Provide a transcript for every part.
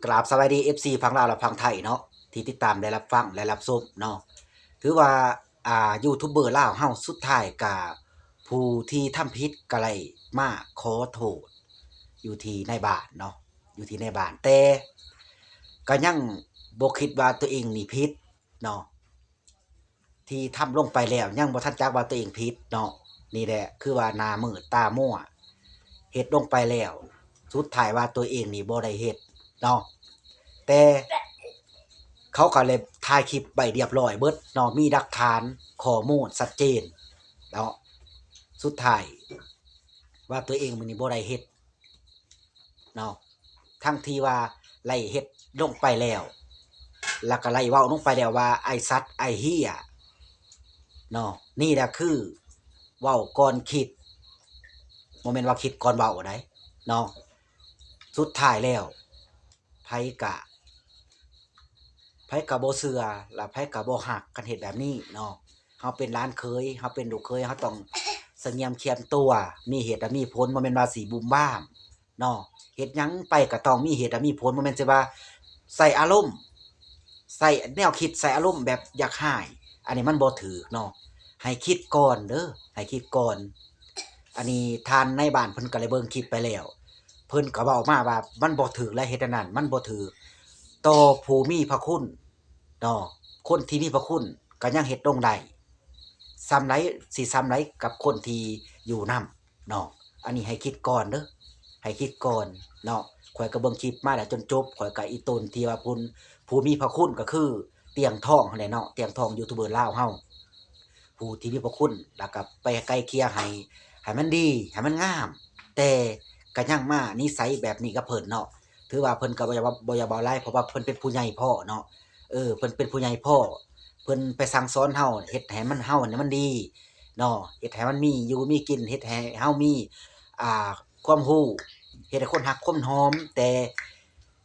ກາບສະບາຍດີ ເອັຟຊີ ຝັ່ງລາວ ແລະ ຝັ່ງໄທເນາະ ທີ່ຕິດຕາມ ແລະ ຮັບຟັງ ແລະ ຮັບຊົມເນາະ. ຖືວ່າ ອ່າ ຢູທູບເບີລາວເຮົາ ສຸດທ້າຍກະ ຜູ້ທີ່ທຳຜິດກະໄດ້ມາຂໍໂທດຢູ່ທີ່ນາຍບ້ານເນາະ ຢູ່ທີ່ນາຍບ້ານ ແຕ່ກະຍັງບໍ່ຄິດວ່າຕົວເອງນີ້ຜິດເນາະ. ທີ່ທຳລົງໄປແລ້ວ ຍັງບໍ່ທັນຈັກວ່າຕົວເອງຜິດເນາະ. ນີ້ແຫຼະ ຄືວ່າໜ້າມືດຕາມົວ ເຮັດລົງໄປແລ້ວ ສຸດທ້າຍວ່າຕົວເອງນີ້ບໍ່ໄດ້ເຮັດເນາະ ແຕ່ເຂົາກໍເລີຍຖ່າຍຄລິບໄວ້ລຽບລ້ອຍເບິດເນາະ ມີຫຼັກຖານ ຂໍ້ມູນຊັດເຈນເນາະ. ສຸດທ້າຍວ່າຕົວເອງນີ້ບໍ່ໄດ້ເຮັດ ເນາະ ທັງທີ່ວ່າໄລ່ເຮັດລົງໄປແລ້ວ ແລ້ວກໍໄລ່ເວົ້າລົງໄປແລ້ວວ່າ ໄອ້ສັດ ໄອ້ເຫ້ຍເນາະ. ນີ້ແຫຼະຄືເວົ້າກ່ອນຄິດ ບໍ່ແມ່ນວ່າຄິດກ່ອນເວົ້າໃດເນາະ. ສຸດທ້າຍແລ້ວ ໃຜກະ ໃຜກະບໍ່ເຊື່ອ ແລະ ໃຜກະບໍ່ຮັກ ຄັນເຮັດແບບນີ້ເນາະ. ເຮົາເປັນຫຼານເຂີຍ ເຮົາເປັນລູກເຂີຍ ເຮົາຕ້ອງສະຫງຽມຄຽມຕົວ ມີເຫດແລະມີຜົນ ບໍ່ແມ່ນວ່າຊິບູມບາມເນາະ. ເຮັດຫຍັງໄປກໍຕ້ອງມີເຫດແລະມີຜົນ ບໍ່ແມ່ນຊິວ່າໃສ່ອາລົມ ໃສ່ແນວຄິດ ໃສ່ອາລົມແບບຢາກຮ້າຍ ອັນນີ້ມັນບໍ່ຖືກເນາະ. ໃຫ້ຄິດກ່ອນເດີ ໃຫ້ຄິດກ່ອນ. ອັນນີ້ທ່ານນາຍບ້ານເພິ່ນກໍໄດ້ເບິ່ງຄລິບໄປແລ້ວ ເພິ່ນກໍເວົ້າມາວ່າມັນບໍ່ຖືກ ແລະ ເຮັດອັນນັ້ນມັນບໍ່ຖືກຕໍ່ຜູ້ມີພະຄຸນ ເນາະ. ຄົນທີ່ມີພະຄຸນກໍຍັງເຮັດລົງໄດ້ ສ່ຳໃດ ຊິສ່ຳໃດກັບຄົນທີ່ຢູ່ນຳເນາະ. ອັນນີ້ໃຫ້ຄິດກ່ອນເດີ ໃຫ້ຄິດກ່ອນເນາະ. ຂ້ອຍກໍເບິ່ງຄລິບມາແລ້ວຈົນຈົບ ຂ້ອຍກໍອີຕົນທີ່ວ່າຜູ້ ຜູ້ມີພະຄຸນກໍຄືຕຽງທອງຫັ້ນແຫຼະເນາະ ຕຽງທອງຢູທູບເບີລາວເຮົາ ຜູ້ທີ່ມີພະຄຸນ ແລ້ວກໍໄປໄກ່ເກ່ຍໃຫ້ ໃຫ້ມັນດີ ໃຫ້ມັນງາມ ແຕ່ກໍຍັງມານິໄສແບບນີ້ກັບເພິ່ນເນາະ. ຖືວ່າເພິ່ນກໍບໍ່ຢາກ ບໍ່ຢາກເວົ້າຫຼາຍ ເພາະວ່າເພິ່ນເປັນຜູ້ໃຫຍ່ພໍ້ເນາະ ເອີ ເພິ່ນເປັນຜູ້ໃຫຍ່ພໍ້ ເພິ່ນໄປສັ່ງສອນເຮົາ ເຮັດໃຫ້ມັນ ເຮົານີ້ມັນດີເນາະ ເຮັດໃຫ້ມັນມີຢູ່ມີກິນ ເຮັດໃຫ້ເຮົາມີ ອ່າ ຄວາມຮູ້ ເຮັດໃຫ້ຄົນຮັກຄົນຫອມ. ແຕ່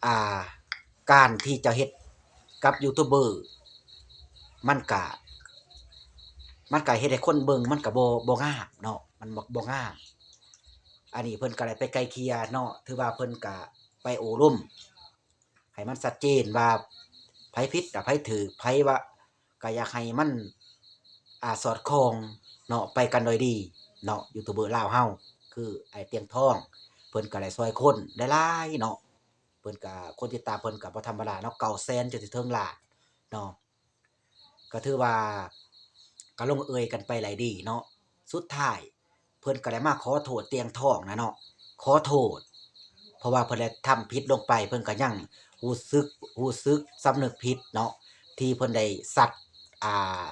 ອ່າ ການທີ່ເຈົ້າເຮັດກັບຢູທູບເບີ ມັນກະ ມັນກະເຮັດໃຫ້ຄົນເບິ່ງມັນກະບໍ່ ບໍ່ງາມເນາະ ມັນບໍ່ ບໍ່ງາມ. ອັນນີ້ເພິ່ນກະໄດ້ໄປໄກ່ເກ່ຍເນາະ ຖືວ່າເພິ່ນກະໄປໂອ້ລົມ ໃຫ້ມັນຊັດເຈນວ່າໃຜຜິດ ແລະ ໃຜຖືກ ໃຜວ່າ ກະຢາກໃຫ້ມັນ ອ່າ ສອດຄ່ອງເນາະ ໄປກັນໂດຍດີເນາະ. ຢູທູບເບີລາວເຮົາ ຄືອ້າຍຕຽງທອງ ເພິ່ນກະໄດ້ຊ່ອຍຄົນໄດ້ຫຼາຍເນາະ ເພິ່ນກະ ຄົນຕິດຕາມເພິ່ນກະບໍ່ທຳມະດາເນາະ ເກົ້າແສນ ຈົນຊິເຖິງລ້ານເນາະ. ກໍຖືວ່າກໍລົງເອີ່ຍກັນໄປໄດ້ດີເນາະ. ສຸດທ້າຍເພິ່ນກໍໄດ້ມາຂໍໂທດຕຽງທອງນະເນາະ ຂໍໂທດ ເພາະວ່າເພິ່ນໄດ້ທຳຜິດລົງໄປ ເພິ່ນກໍຍັງຮູ້ສຶກ ຮູ້ສຶກສຳນຶກຜິດເນາະ ທີ່ເພິ່ນໄດ້ຊັດ ອ່າ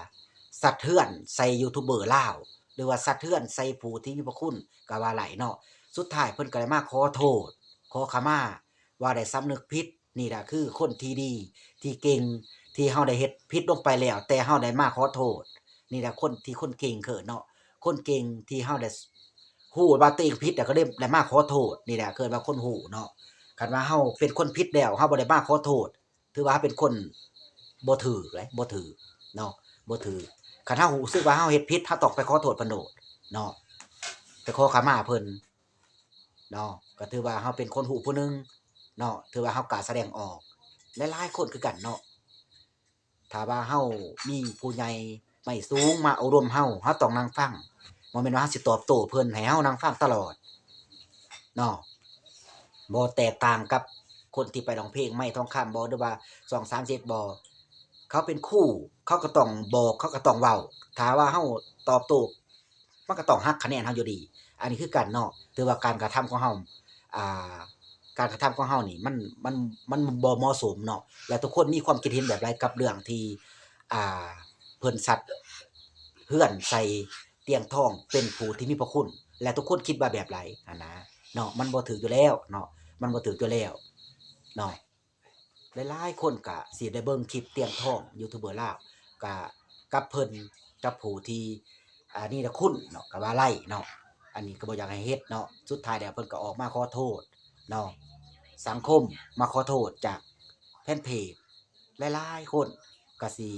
ຊັດເຮືອນໃສ່ຢູທູບເບີລາວ ຫຼືວ່າຊັດເຮືອນໃສ່ຜູ້ທີ່ມີພະຄຸນກໍວ່າໄດ້ເນາະ. ສຸດທ້າຍເພິ່ນກໍໄດ້ມາຂໍໂທດ ຂໍຂະມາ ວ່າໄດ້ສຳນຶກຜິດ. ນີ້ລະຄືຄົນທີ່ດີ ທີ່ເກັ່ງ ທີ່ເຮົາໄດ້ເຮັດຜິດລົງໄປແລ້ວ ແຕ່ເຮົາໄດ້ມາຂໍໂທດ. ນີ້ລະຄົນທີ່ຄົນເກັ່ງເອີ້ນເນາະ ຄົນເກັ່ງທີ່ເຮົາໄດ້ ຮູ້ວ່າຕົວເອງຜິດ ແລ້ວກໍເລີຍໄດ້ມາຂໍໂທດ. ນີ້ແຫຼະເອີ້ນວ່າຄົນຮູ້ເນາະ. ຄັນວ່າເຮົາເປັນຄົນຜິດແລ້ວ ເຮົາບໍ່ໄດ້ມາຂໍໂທດ ຖືວ່າເຮົາເປັນຄົນບໍ່ຖືກເດ້ ບໍ່ຖືກເນາະ ບໍ່ຖືກ. ຄັນເຮົາຮູ້ສຶກວ່າເຮົາເຮັດຜິດ ເຮົາຕ້ອງໄປຂໍໂທດເພິ່ນໂລດເນາະ ໄປຂໍຂະມາເພິ່ນເນາະ. ກໍຖືວ່າເຮົາເປັນຄົນຮູ້ຜູ້ໜຶ່ງເນາະ ຖືວ່າເຮົາກ້າສະແດງອອກ. ຫຼາຍໆຄົນຄືກັນເນາະ ຖ້າວ່າເຮົາມີຜູ້ໃຫຍ່ໄມ້ສູງມາໂອ້ລົມເຮົາ ເຮົາຕ້ອງນັ່ງຟັງ ບໍ່ແມ່ນວ່າເຮົາຊິຕອບໂຕ້ເພິ່ນ ໃຫ້ເຮົານັ່ງຟັງຕະຫຼອດເນາະ. ບໍ່ແຕກຕ່າງກັບຄົນທີ່ໄປຮ້ອງເພງໄມ້ທອງຄຳບໍ ຫຼືວ່າຊ່ອງສາມສິບເອັດບໍ ເຂົາເປັນຄູ ເຂົາກໍຕ້ອງບອກ ເຂົາກໍຕ້ອງເວົ້າ. ຖ້າວ່າເຮົາຕອບໂຕ້ ມັນກໍຕ້ອງຫັກຄະແນນເຮົາຢູ່ດີ. ອັນນີ້ຄືກັນເນາະ ຖືວ່າການກະທຳຂອງເຮົາ ອ່າ ການກະທຳຂອງເຮົານີ້ ມັນ ມັນ ມັນບໍ່ເໝາະສົມເນາະ. ແລະ ທຸກຄົນມີຄວາມຄິດເຫັນແບບໃດກັບເລື່ອງທີ່ ອ່າ ເພິ່ນຊັດເຮືອນໃສ່ຕຽງທອງເປັນຜູ້ທີ່ມີພະຄຸນ ແລະ ທຸກຄົນຄິດວ່າແບບໃດຫັ້ນນະເນາະ. ມັນບໍ່ຖືກຢູ່ແລ້ວເນາະ ມັນບໍ່ຖືກຢູ່ແລ້ວເນາະ. ຫຼາຍໆຄົນກະຊິໄດ້ເບິ່ງຄລິບຕຽງທອງ ຢູທູບເບີລາວ ກະກັບເພິ່ນ ກັບຜູ້ທີ່ ອ່າ ນີລະຄຸນເນາະ ກະວ່າໄດ້ເນາະ. ອັນນີ້ກະບໍ່ຢາກໃຫ້ເຮັດເນາະ. ສຸດທ້າຍແລ້ວເພິ່ນກະອອກມາຂໍໂທດເນາະ ສັງຄົມມາຂໍໂທດຈາກແຟນເພຈ. ຫຼາຍໆຄົນກະຊິ